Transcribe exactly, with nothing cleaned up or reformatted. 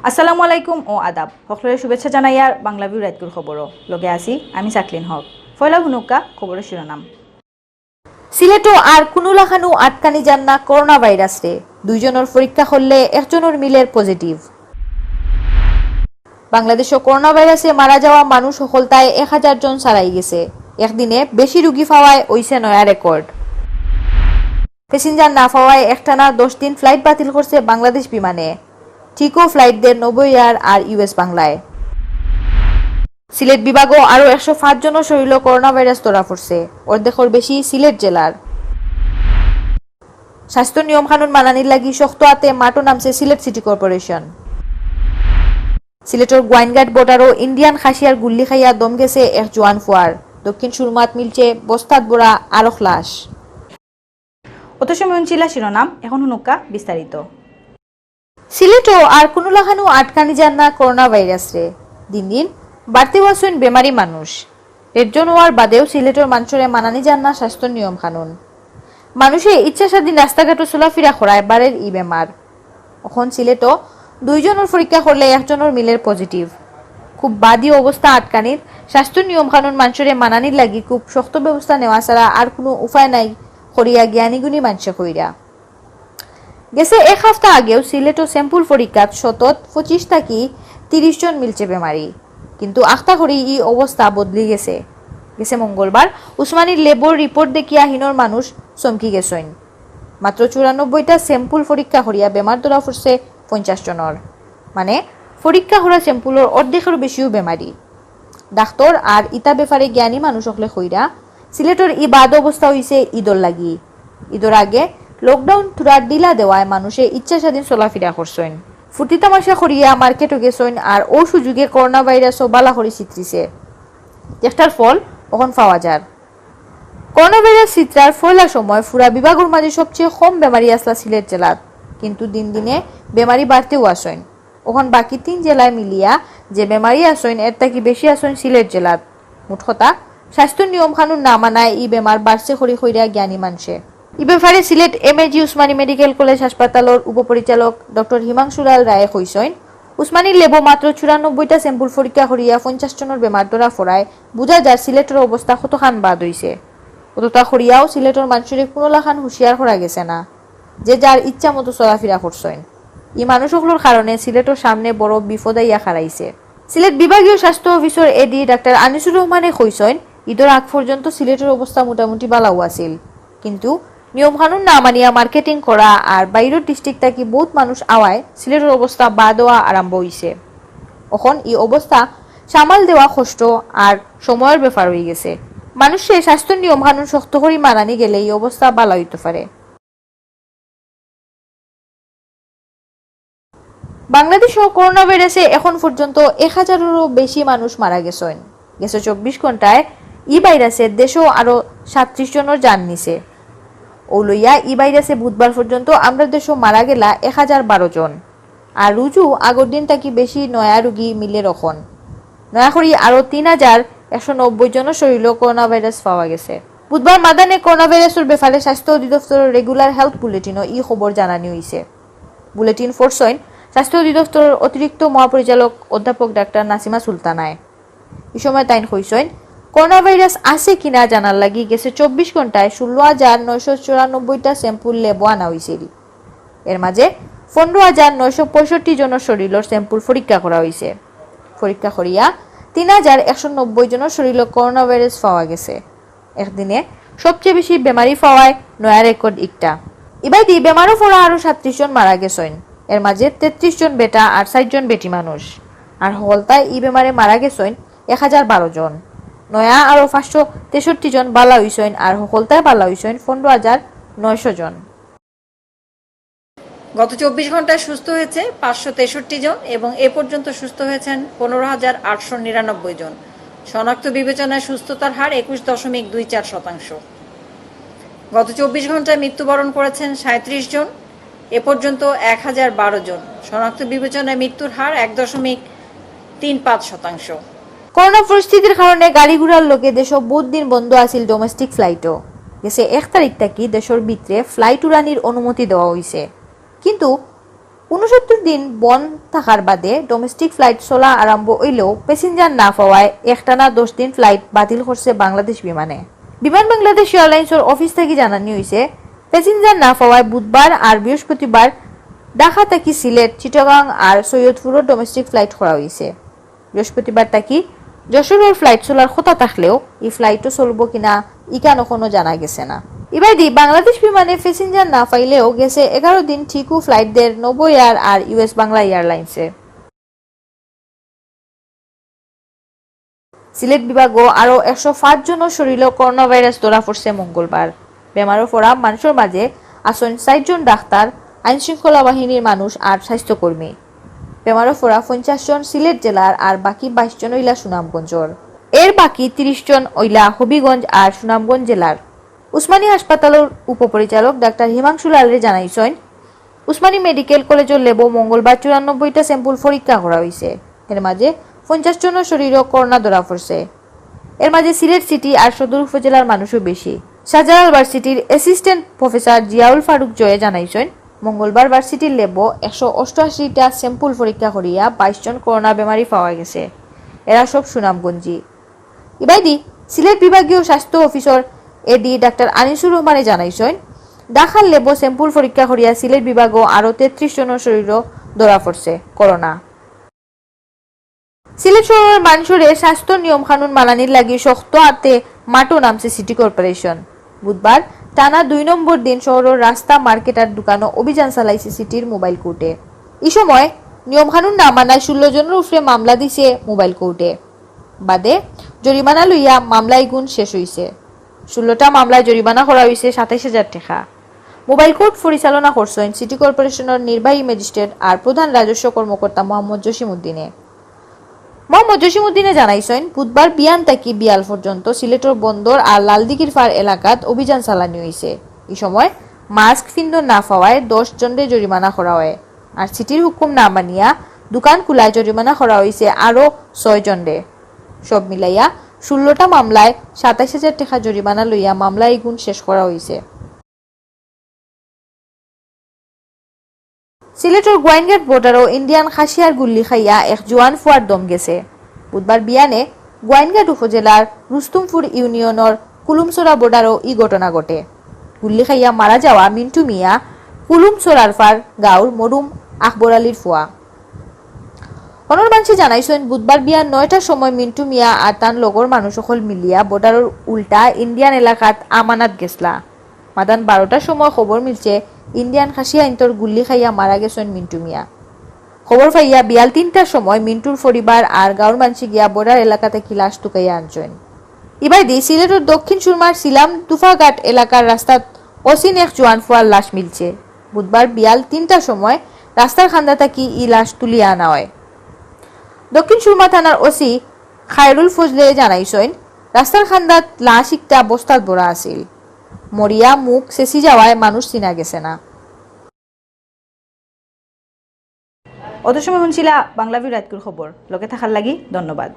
আসসালামু আলাইকুম ও আদাব। হকলরে শুভেচ্ছা জানাইয়ার বাংলা ভিউ রাইতকুর খবরও। লগে আছি আমি সাকলিন হক। ফয়লা হুনুক্কা খবরর শিরোনাম। সিলেটো আর কুনু লাখানউ আটকানি যার না করোনা ভাইরাসরে। দুইজনর পরীক্ষা করলে একজনর মিলের পজিটিভ। বাংলাদেশো করোনা ভাইরাসে মারা যাওয়া মানুষ হকলতায় এক হাজার জন ছাড়াই গেছে। একদিনে বেশি রুগী পাওয়ায় অইছে নয়া রেকর্ড। প্যাসেঞ্জার না পাওয়ায় একটানা দশ দিন ফ্লাইট বাতিল করছে বাংলাদেশ বিমানে। ঠিকও ফ্লাইট দের নভো এয়ার আর ইউএস বাংলায়। সিলেট বিভাগও আরও একশো পাঁচ জনর শরীরও করোনা ভাইরাস ধরা পড়ছে, অর্ধেকর বেশি সিলেট জেলার। স্বাস্থ্য নিয়ম কানুন মানানির লাগি শক্ত আতে মাঠও নামছে সিলেট সিটি কর্পোরেশন। সিলেটর গোয়াইনঘাট বর্ডারও ইন্ডিয়ান খাসিয়ার গুল্লি খাইয়া দম গেছে এক জোয়ান ফুয়ার। দক্ষিণ সুরমাত মিলছে বস্তাত ভরা আরক লাশ। অত সময় হুনছিলা শিরোনাম, এখন হুনুক্কা বিস্তারিত। সিলেটো আর কুনু লাখানউ আটকানি যার না করোনা ভাইরাসরে। দিন দিন বাড়তে আছইন বেমারি মানুষ। রেড জোন অওয়ার বাদেও সিলেটর মানষরে মানানি যার না স্বাস্থ্য নিয়ম কানুন। মানুষে ইচ্ছা স্বাধীন রাস্তাঘাটো চলাফিরা করায় বাড়ের ই বেমার। অখন সিলেটো দুইজনর পরীক্ষা করলে একজনর মিলের পজিটিভ। খুব বাদী অবস্থা আটকানিত স্বাস্থ্য নিয়ম কানুন মানষরে মানানির লাগি খুব শক্ত ব্যবস্থা নেওয়া ছাড়া আর কুনু উপায় নাই করিয়া জ্ঞানীগুণী মানষে কইরা। গেছে এক হাপ্তা আগেও সিলেটো স্যাম্পল পরীক্ষাত শতত পঁচিশ থাকি তিরিশ জন মিলছে বেমারি, কিন্তু আখতা করি ই অবস্থা বদলি গেছে। গেছে মঙ্গলবার উসমানী ল্যাবর রিপোর্ট দেখিয়া হিনর মানুষ চমকি গেছইন। মাত্র চুরানব্বইটা স্যাম্পল পরীক্ষা করিয়া বেমার ধরা পড়ছে পঞ্চাশ জনর, মানে পরীক্ষা করা স্যাম্পলর অর্ধেকর বেশিও বেমারি। ডাক্তর আর ইতা ব্যাপারে জ্ঞানী মানুষ অকলে কইরা, সিলেটর ই বাদ অবস্থা অইছে ইদর লাগি। ইদর আগে লকডাউন থুড়া ঢিলা দেওয়ায় মানুষে ইচ্ছা স্বাধীন চলাফিরা করছইন। ফুর্তি তামাশা করিয়া মার্কেটও গেছইন, আর অউ সুযোগে করোনা ভাইরাসও বালা করি ছিতরিছে। চেষ্টার ফল অখন পাওয়া যার। করোনা ভাইরাস ছিতরার পয়লা সময় পুরা বিভাগর মাঝে সবচেয়ে কম বেমারি আছলা সিলেট জেলাত, কিন্তু দিন দিনে বেমারি বাড়তেও আছইন। অখন বাকি তিন জেলায় মিলিয়া যে বেমারি আছইন, এর থাকি বেশি আছইন সিলেট জেলাত। মোট কথা, স্বাস্থ্য নিয়ম কানুন না মানায় ই বেমার বাড়ছে করি কইরা জ্ঞানী মানষে। ই ব্যাপারে সিলেট এমএজি উসমানী মেডিকেল কলেজ হাসপাতালর উপপরিচালক ডক্টর হিমাংশু লাল রায়ে কইছইন, উসমানী ল্যাবো মাত্র চুরানব্বইটা স্যাম্পল পরীক্ষা করিয়া পঞ্চাশ জনর বেমার ধরা পড়ায় বুঝা যার সিলেটর অবস্থা কতখান বাদ অইছে। অততা করিয়াও সিলেটর মানষরে কুনু লাখান হুঁশিয়ার করা গেছে না। যে যার ইচ্ছা মতো চলাফিরা করছইন। ই মানুষ অকলর কারণে সিলেটর সামনে বড় বিপদ আইয়া খাড়াইছে। সিলেট বিভাগীয় স্বাস্থ্য অফিসর এডি ডাক্তার আনিসুর রহমানে কইছইন, ইদর আগ পর্যন্ত সিলেটর অবস্থা মোটামুটি বালাউ আছিল, কিন্তু নিয়ম কানুন না মানিয়া মার্কেটিং করা আর বাইরর ডিস্ট্রিক্ট থাকি বউত মানুষ আওয়ায় সিলেটর অবস্থা বাদ অওয়া আরম্ভ অইছে। অখন ই অবস্থা সামাল দেওয়া কষ্ট আর সময়র ব্যাপার অইগেছে। মানষে স্বাস্থ্য নিয়ম কানুন শক্ত করি মানানি গেলে ই অবস্থা বালা অইতো পারে। বাংলাদেশো করোনা ভাইরাসে এখন পর্যন্ত এক হাজাররও বেশি মানুষ মারা গেছইন। গেছে চব্বিশ ঘন্টায় ই ভাইরাসে দেশো আরও সাতত্রিশ জনর জান নিছে। অউ লইয়া ই ভাইরাসে বুধবার পর্যন্ত আমরার দেশো মারা গেলা এক হাজার বারো জন। আর রুজু আগর দিন থাকি বেশি নয়া রুগী মিলের অখন। নয়া করি আরও তিন হাজার একশো নব্বই জনর শরীরও করোনা ভাইরাস পাওয়া গেছে। বুধবার মাদানে করোনা ভাইরাসর ব্যাপারে স্বাস্থ্য অধিদপ্তরর রেগুলার হেলথ বুলেটিনো ই খবর জানানি অইছে। বুলেটিন পড়ছইন স্বাস্থ্য অধিদপ্তরর অতিরিক্ত মহাপরিচালক অধ্যাপক ডাক্তার নাসিমা সুলতানায়। ই সময় তাইন কইছইন, করোনা ভাইরাস আছে কিনা জানার লাগি গেছে চব্বিশ ঘন্টায় ষোলো হাজার নয়শো চুরানব্বইটা স্যাম্পল ল্যাবো আনা অইছিল। এর মাঝে পনেরো হাজার নয়শো পঁয়ষট্টি জনর শরীরর স্যাম্পল পরীক্ষা করা অইছে। পরীক্ষা করিয়া তিন হাজার একশো নব্বই জনর শরীরও করোনা ভাইরাস পাওয়া গেছে। একদিনে সবচেয়ে বেশি বেমারি পাওয়ায় নয়া রেকর্ড ইকটা। ইবায়দি বেমারো পড়া আরও সাতত্রিশ জন মারা গেছইন। এর মাঝে তেত্রিশ জন বেটা আর ষাইট জন বেটি মানুষ। আর হকলতায় ই বেমারে মারা গেছইন এক হাজার বারো জন। নয়া আরও পাঁচশো তেষট্টি জন বালা অইছইন আর হকলতায় বালা অইছইন পনেরো হাজার নয়শো জন। গত চব্বিশ ঘন্টায় সুস্থ হয়েছে পাঁচশো তেষট্টি জন এবং এ পর্যন্ত সুস্থ হয়েছেন পনেরো হাজার আটশো নিরানব্বই জন। শনাক্ত বিবেচনায় সুস্থতার হার একুশ দশমিক দুই চার শতাংশ। গত চব্বিশ ঘন্টায় মৃত্যুবরণ করেছেন সাঁইত্রিশ জন, এ পর্যন্ত এক হাজার বারো জন। শনাক্ত বিবেচনায় মৃত্যুর হার এক দশমিক তিন পাঁচ শতাংশ। করোনা পরিস্থিতির কারণে গাড়ি ঘোড়ার লগে দেশো বউত দিন বন্ধ আছিল ডোমেস্টিক ফ্লাইটও। গেছে এক তারিখ থাকি দেশর ভিতরে ফ্লাইট উড়ানির অনুমতি দেওয়া অইছে, কিন্তু ঊনসত্তর দিন বন্ধ থাকার বাদে ডোমেস্টিক ফ্লাইট চলা আরম্ভ অইলেও প্যাসেঞ্জার না পাওয়ায় একটানা দশ দিন ফ্লাইট বাতিল করছে বাংলাদেশ বিমানে। বিমান বাংলাদেশ এয়ারলাইন্সর অফিস থাকি জানানি অইছে, প্যাসেঞ্জার না পাওয়ায় বুধবার আর বৃহস্পতিবার ঢাকা থাকি সিলেট, চিটাগাং আর সৈয়দপুরর ডোমেস্টিক ফ্লাইট করা অইছে। বৃহস্পতিবার থাকি যশোরর ফ্লাইট চলার কথা থাকলেও ই ফ্লাইটও চলবো কিনা ইখান অখনো জানা গেছে না। ইবাদি বাংলাদেশ বিমানে প্যাসেঞ্জার না পাইলেও গেছে এগারো দিন ঠিকউ ফ্লাইট দের নভো এয়ার আর ইউএস বাংলা এয়ারলাইন্সে। সিলেট বিভাগও আরো একশো পাঁচ জনর শরীরও করোনা ভাইরাস ধরা পড়ছে মঙ্গলবার। বেমারো পড়া মানুষর মাঝে আছইন ষাইট জন ডাক্তার, আইন শৃঙ্খলা বাহিনীর মানুষ আর স্বাস্থ্যকর্মী। বেমারো পড়া পঞ্চাশ জন সিলেট জেলার আর বাকি বাইশ জন অইলা সুনামগঞ্জর। এর বাকি তিরিশ জন অইলা হবিগঞ্জ আর সুনামগঞ্জ জেলার। উসমানী হাসপাতালর উপপরিচালক ডাক্তার হিমাংশু লালরে জানাইছইন, উসমানী মেডিকেল কলেজর ল্যাবো মঙ্গলবার চুরানব্বইটা স্যাম্পল পরীক্ষা করা অইছে। এর মাঝে পঞ্চাশ জনর শরীরও করোনা ধরা পড়ছে। এর মাঝে সিলেট সিটি আর সদর উপজেলার মানুষও বেশি। শাহজালাল ভার্সিটির অ্যাসিস্ট্যান্ট প্রফেসর জিয়াউল ফারুক জয়ে জানাইছইন, মঙ্গলবার ভার্সিটির ল্যাবো একশো অষ্টআশিটা স্যাম্পল পরীক্ষা করিয়া বাইশ জন করোনা বেমারি পাওয়া গেছে। এরা সব সুনামগঞ্জি। ইবাদি সিলেট বিভাগীয় স্বাস্থ্য অফিসর এডি ডাক্তার আনিসুর রহমানে জানাইছইন, ঢাকার ল্যাবো স্যাম্পল পরীক্ষা করিয়া সিলেট বিভাগও আরো তেত্রিশ জনর শরীরও ধরা পড়ছে করোনা। সিলেট শহরর মানুষরে স্বাস্থ্য নিয়ম কানুন মানানির লাগি শক্ত আতে মাঠো নামছে সিটি কর্পোরেশন। বুধবার টানা দুই নম্বর দিন শহরর রাস্তা, মার্কেট আর দোকানো অভিযান চালাইছে সিটির মোবাইল কোর্টে। ই সময় নিয়ম কানুন না মানায় ষোলো জনর উপরে মামলা দিছে মোবাইল কোর্টে। বাদে জরিমানা লইয়া মামলা ইগুন শেষ অইছে। ষোলোটা মামলায় জরিমানা করা অইছে সাতাইশ হাজার টেকা। মোবাইল কোর্ট পরিচালনা করছইন সিটি কর্পোরেশনর নির্বাহী ম্যাজিস্ট্রেট আর প্রধান রাজস্ব কর্মকর্তা মোহাম্মদ জসিম উদ্দিনে। মোহাম্মদ জসিম উদ্দিনে জানাইছইন, বুধবার বিয়ান থাকি বিয়াল পর্যন্ত সিলেটর বন্দর আর লালদিঘির পার এলাকাত অভিযান চালানি অইছে। ই সময় মাস্ক ফিন্দন না পাওয়ায় দশ জনরে জরিমানা করা অয়। আর সিটির হুকুম না মানিয়া দোকান খুলায় জরিমানা করা অইছে আরো ছয় জনরে। সব মিলাইয়া ষোলোটা মামলায় সাতাইশ হাজার টেকা জরিমানা লইয়া মামলা ইগুন শেষ করা অইছে। সিলেটর গোয়াইনঘাট বর্ডারো ইন্ডিয়ান খাসিয়ার গুল্লি খাইয়া এক জোয়ান ফুয়ার দম গেছে। বুধবার বিয়ানে গোয়াইনঘাট উপজেলার রুস্তমপুর ইউনিয়নর কুলুমছড়া বর্ডারো ই ঘটনা ঘটে। গুল্লি খাইয়া মারা যাওয়া মিন্টু মিয়া কুলুমছড়ার পার গাঁওর মরহুম আকবর আলীর ফুয়া। অনর মানষে জানাইছইন, বুধবার বিয়ান নয়টার সময় মিন্টু মিয়া আর তান লগর মানুষ অকল মিলিয়া বর্ডারর উল্টা ইন্ডিয়ান এলাকাত আমানাত গেছলা। মাদান বারোটার সময় খবর মিলছে, ইন্ডিয়ান খাসিয়া ইন্তর গুল্লি খাইয়া মারা গেছইন মিন্টু মিয়া। খবর পাইয়া বিয়াল তিনটার সময় মিন্টুর পরিবার আর গাঁওর মানষে গিয়া বর্ডার এলাকা থাকি লাশ তুকাইয়া আনছইন। ইবাদি সিলেটর দক্ষিণ সুরমার সিলাম দুফাঘাট এলাকার রাস্তাত অচিন এক জোয়ান ফুয়ার লাশ মিলছে। বুধবার বিয়াল তিনটার সময় রাস্তার কান্দা থাকি ই লাশ তুলিয়া আনা অয়। দক্ষিণ সুরমা থানার ওসি খায়রুল ফজলে জানাইছইন, রাস্তার কান্দাত লাশ একটা বস্তাত ভরা আছিল। মরিয়া মুখ ছেছি যাওয়ায় মানুষ চিনা গেছে না। অত সময় হুনছিলা বাংলা ভিউ রাইতকুর খবর। লগে থাকার লাগি ধন্যবাদ।